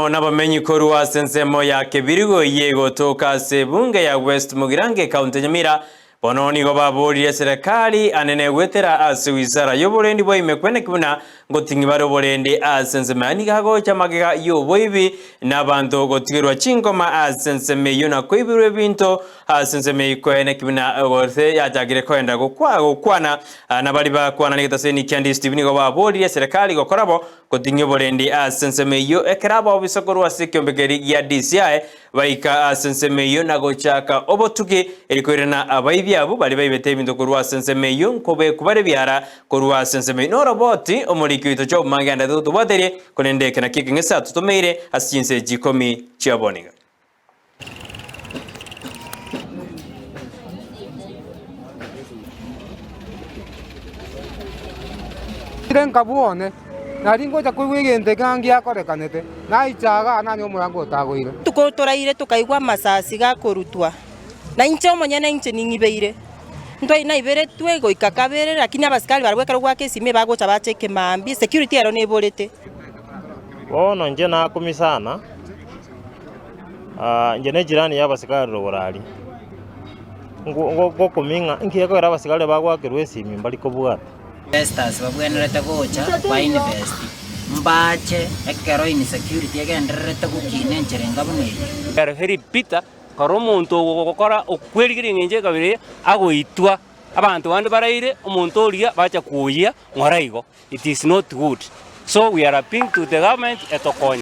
Bono nabamenyi korwa ase ensemo ya Kebirigo eyio egotoka ase ebunge ya West Mugirango ekaunti ya Nyamira bono nigo baborire eserekari anene goetera ase wizara y'oborendi bwa ime kweneki buna ngoting'i bare oborendi ase ensemo yaye nigo agocha magega y'oboibi na abanto gotigerwa chingoma ase ensemo eyio na koibirwa ebinto ase ensemo eyio kweneki buna gose yachakire koenda gokwa gokwana na baria bakwana negetaseni kia DSTV nigo baborire eserekari gokora bo Gotinyia oborendi ase ensemo eyio, ekero abaobisa korwa ase ekiombekeri gia DCI baika ase ensemo eyio na gochaka obotuki, erio koirana abaibi abwo baria baibete ebinto korwa ase ensemo eyio nkobekwa bare biara korwa ase ensemo eyio. Noroboti omoriki oito Job Mange totobwaterie, korende eke nakio ekeng'ese atotomeire ase chinsa echi ikomi chiaboniga. Ire nkabwone, nari ngocha koigwa egento eke ng'a ngiakorekanete, naicha igaa nanye omorango otagoire. Rituko toraire tokaigwa amasasi gakorutwa, na inche omonyene inche ning'ibeire. Ntwai naiberetwe goika kabere, lakini abasikari barabwo ekero goaka esimi bagocha bacha ekemambia, security ero neborete. Bono inche nakumia sana, inche ne ejirani ya abasikari rogoro aria, ngokumia ng'a inki gekogera abasikari bagoakerwa esimi mbari kobwata. Investors babwenerete gocha ba invest, mbache ekero insecurity egendererete gokina enchera enga buna eyio. Are very bitter, kora omonto ogokora okwerigeria eng'encho ekabira eye, agoitwa, abanto bande baraire, omonto oria bacha koyia ng'ora igo. It is not good so we are appealing to the government etokonye.